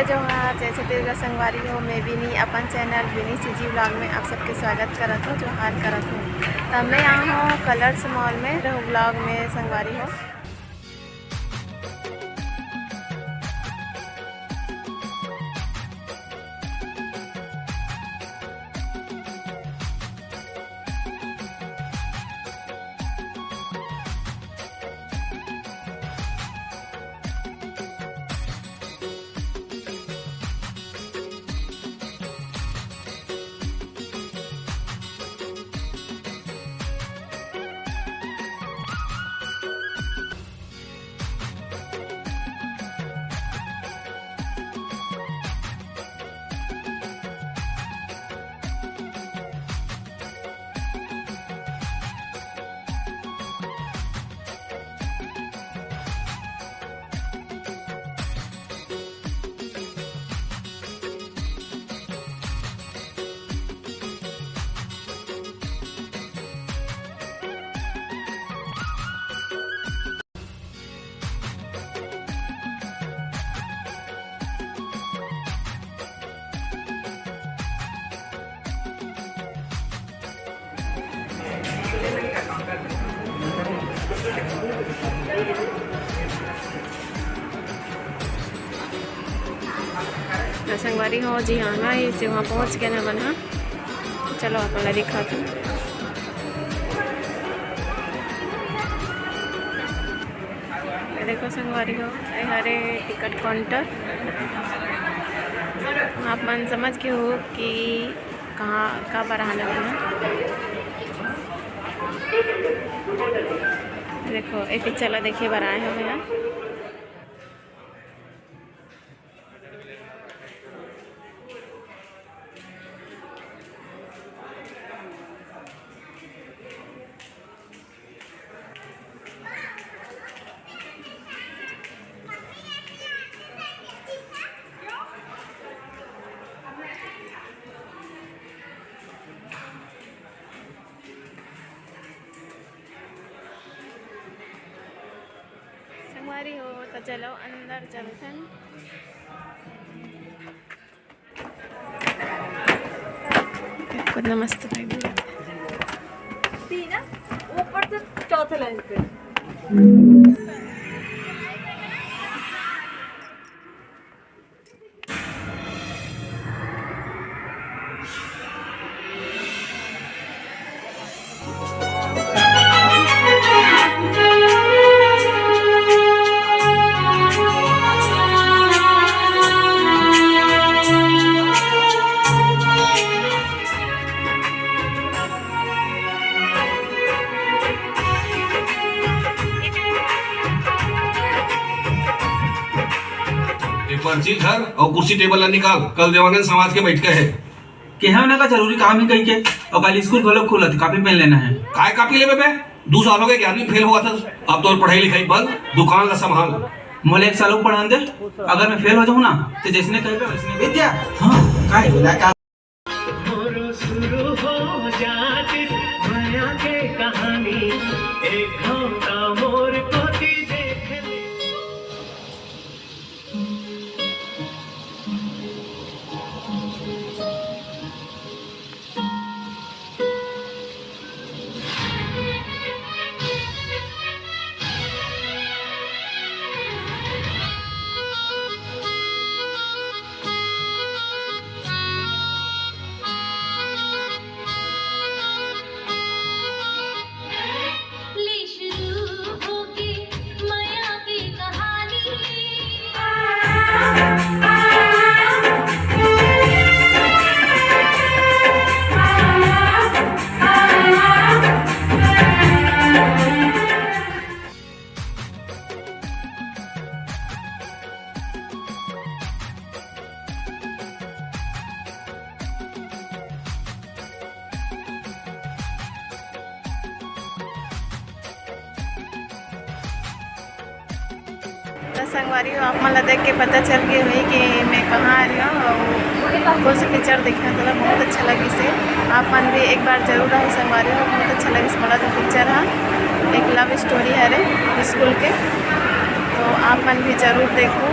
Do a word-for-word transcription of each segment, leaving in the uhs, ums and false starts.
जोहार, जय छत्तीसगढ़ संगवारी हो। मैं विनी अपन चैनल विनी सीजी व्लॉग में आप सबके स्वागत करत हूँ, जोहार करत हूँ। त मैं आए हूँ कलर्स मॉल में, व्लॉग में संगवारी हो। त संगवारी हो जी, हाँ ना, इसे वहाँ पहुँच गए ना बना। चलो, आप ला दिखात हूँ। ये देखो संगवारी हो, ये हरे टिकट काउंटर। आप मन समझ के हो कि कहाँ का बर आना है। देखो, ये पिक्चर ला देखे बर आए हो यहाँ। संगवारी हो, त चलो अंदर चलथन। कितना मस्त लग रहा है। तीन है, ऊपर से चौथे लाइन पे। ये पर्ची धर अउ कुर्सी टेबल ला निकाल, कल देवानंद समाज के बैठका हे। केहे ना का जरूरी काम हे कहिके, अउ कल स्कूल घलो खुलत, कॉपी पेन लेना हे। काय कॉपी लेबे बे? दू साल हो गए, ग्यारहवीं फेल होवत हस, अब तोर पढ़ाई लिखाई बंद, दुकान ला संभाल। मोला एक साल अउ पढ़न दे, अगर मैं फेल हो जाहूँ ना, त जइसने कहिबे वइसने। विद्या। हाँ, काय होला का? मोरो शुरू हो जातिस मया के कहानी, एक घांव का मोर कोती देख ले। ले शुरू होके मया के कहानी। त संगवारी हो, आप मन ला देख के पता चल गे होही कि मैं कहाँ आ रही हूँ अउ कौन से पिक्चर देखे हन, तोला बहुत अच्छा लगिस हे। आप मन भी एक बार जरूर आओ संगवारी हो, बहुत अच्छा लगिस मोला तो पिक्चर हा। एक लव स्टोरी हरे स्कूल के, तो आप मन भी जरूर देखो।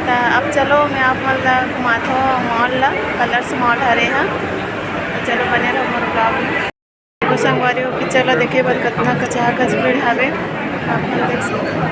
त अब चलो, मैं आप मन ला घुमाथो मॉल ला, कलर्स मॉल हरे हा। त चलो, बने रहो मोर ब्लॉग में। देखो संगवारी हो, पिक्चर ला देखे बर कतना कचाकच भीड़ हावे, आप मन देख सकते हो।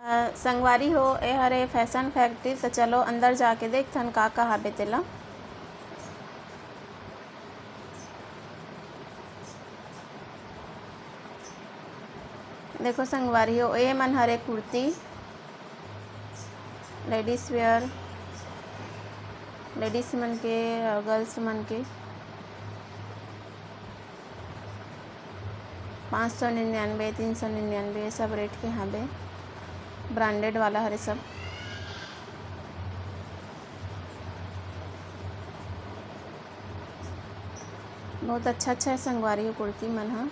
अ, संगवारी हो, ए हरे फैशन फैक्ट्री। त चलो अंदर जाके देखथन का का हाबे तेला। देखो संगवारी हो, ए मन हरे कुर्ती, लेडीज वेयर, लेडीज मन के और गर्ल्स मन के। पाँच सौ निन्यानवे, तीन सौ निन्यानवे, सब रेट के हाबे, ब्रांडेड वाला हरे सब। बहुत अच्छा अच्छा हे संगवारी हो कुर्ती मन ह।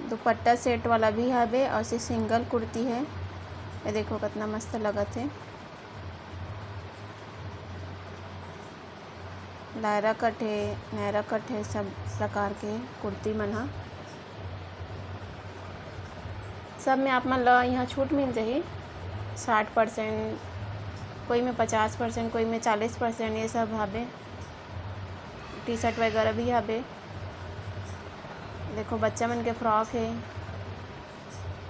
दुपट्टा सेट वाला भी हवे और से सिंगल कुर्ती हे। ये देखो कितना मस्त लगत हे। लायरा कट हे, नायरा कट हे, सब प्रकार के कुर्ती मन ह। सब में आप मन ल यहाँ छूट मिल जाही, साठ परसेंट, कोई में पचास परसेंट, कोई में चालीस परसेंट, ये सब हवे। टी शर्ट वगैरह भी हवे। देखो बच्चा मन के फ्रॉक हे,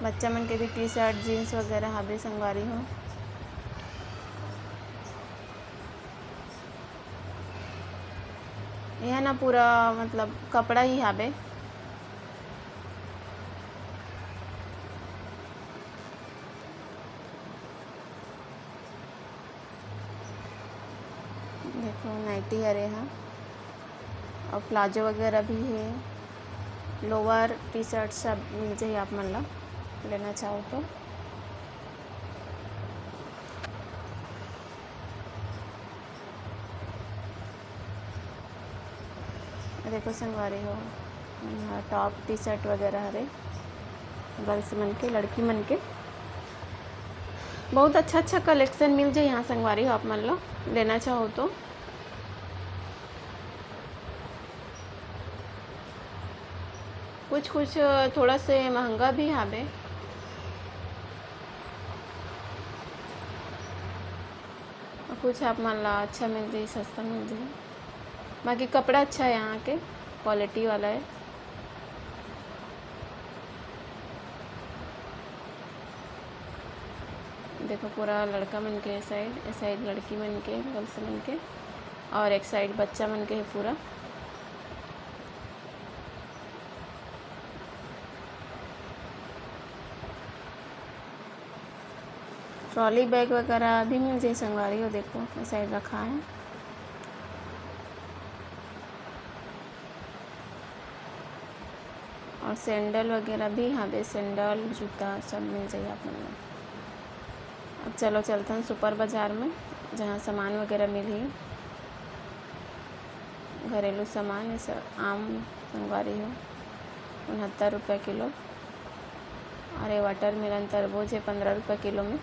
बच्चा मन के भी टी शर्ट, जीन्स वगैरह हवे संगवारी हो। यह ना पूरा मतलब कपड़ा ही हवे। देखो नाइटी हरे हा और प्लाजो वगैरह भी हे, लोअर टी शर्ट सब मिल जाही आप मन ला लेना चाहो तो। देखो संगवारी हो, यहाँ टॉप टी शर्ट वगैरह हरे गर्ल्स मन के, लड़की मन के। बहुत अच्छा अच्छा कलेक्शन मिल जाए यहाँ संगवारी हो, आप मन ला लेना चाहो तो। कुछ कुछ थोड़ा से महंगा भी हावे, कुछ आप मन ला अच्छा मिल जाही, सस्ता मिल जाही। बाकी कपड़ा अच्छा है यहाँ के, क्वालिटी वाला है। देखो, पूरा लड़का मन के साइड, ए साइड लड़की मन के, गर्ल्स मन के, और एक साइड बच्चा मन के है पूरा। ट्रॉली बैग वगैरह भी मिल जाए संगवारी हो। देखो, ए साइड रखा है। और सैंडल वगैरह भी हवे, सैंडल, जूता सब मिल जाही आप मन ला। अब चलो चलथन सुपर बाजार में, जहाँ सामान वगैरह मिलही, घरेलू सामान, ये सब आम संगवारी हो, उनहत्तर रुपये किलो। अरे, वाटरमेलन तरबूज है पंद्रह रुपये किलो में।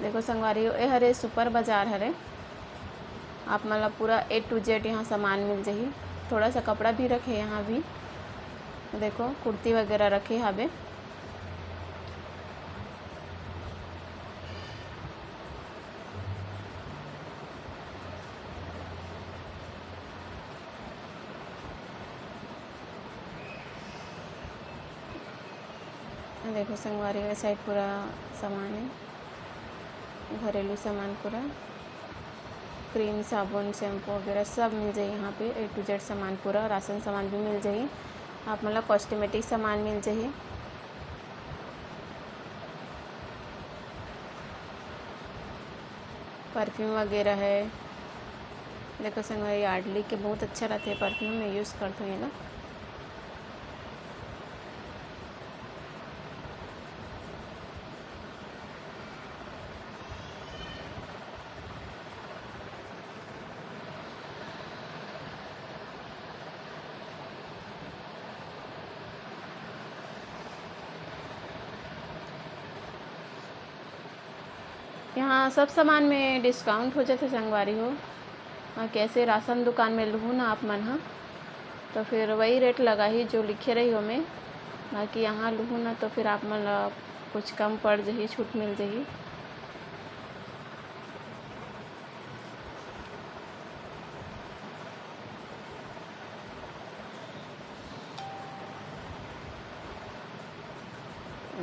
देखो संगवारी हो, ए हरे सुपर बाजार हरे, आप मन ला पूरा A to Z यहाँ सामान मिल जाही। थोड़ा सा कपड़ा भी रखे यहाँ भी, देखो कुर्ती वगैरह रखे हवे। देखो संगवारी, ए साइड पूरा सामान है, घरेलू सामान पूरा, क्रीम, साबुन, शैम्पू वगैरह सब मिल जाही यहाँ पे। A to Z सामान पूरा, राशन सामान भी मिल जाही आप मन ला, कॉस्मेटिक सामान मिल जाही, परफ्यूम वगैरह है। देखो संगवारी, यार्डली के बहुत अच्छा रहते परफ्यूम, मैं यूज़ करती हूँ ये ना। यहाँ सब सामान में डिस्काउंट हो जाथे संगवारी हो। हाँ, कैसे राशन दुकान में लुहू ना आप मन ह, तो फिर वही रेट लगाही जो लिखे रही ओमे। बाकी यहाँ लुहू ना तो फिर आप मन ला कुछ कम पड़ जाही, छूट मिल जाही।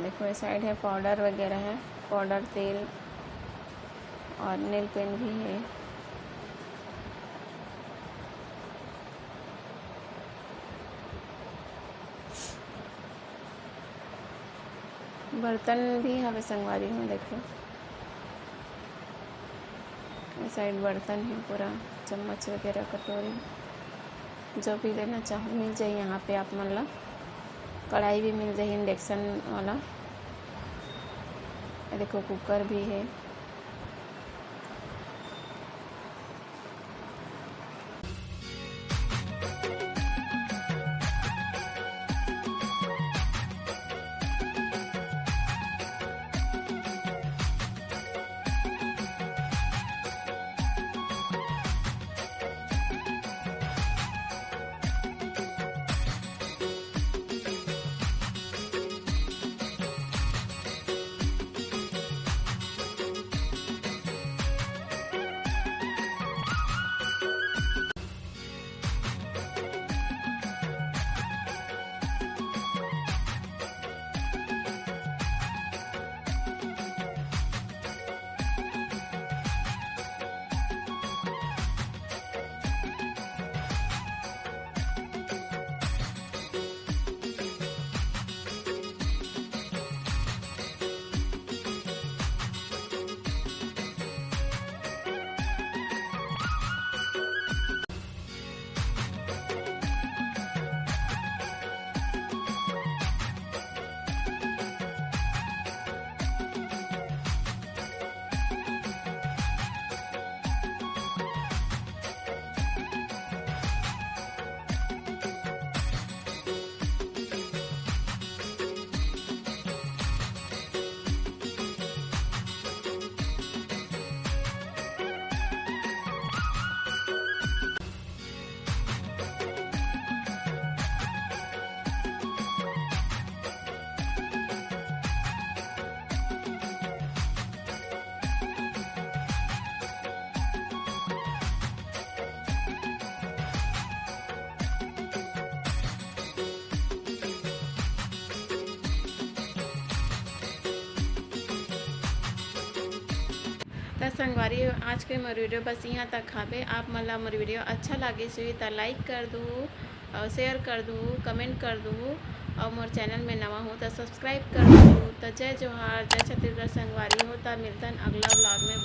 देखो, ये साइड है पाउडर वगैरह है, पाउडर, तेल और नेल पेंट भी है। बर्तन भी हवे संगवारी हो, देखो। ए साइड बर्तन है पूरा, चम्मच वगैरह, कटोरी, जो भी लेना चाहो मिल जाही यहाँ पे आप मन ला। कढ़ाई भी मिल जाही इंडक्शन वाला। ये देखो कुकर भी है। त संगवारी, आज के मोर वीडियो बस इहाँ तक हावे। आप मन ला मोर वीडियो अच्छा लागिस होही त लाइक कर दू, और शेयर कर दू, कमेंट कर दू, और मोर चैनल में नवा हो त सब्सक्राइब कर दू। त जय जोहार, जय छत्तीसगढ़ संगवारी हो। त मिलथन अगला व्लॉग में।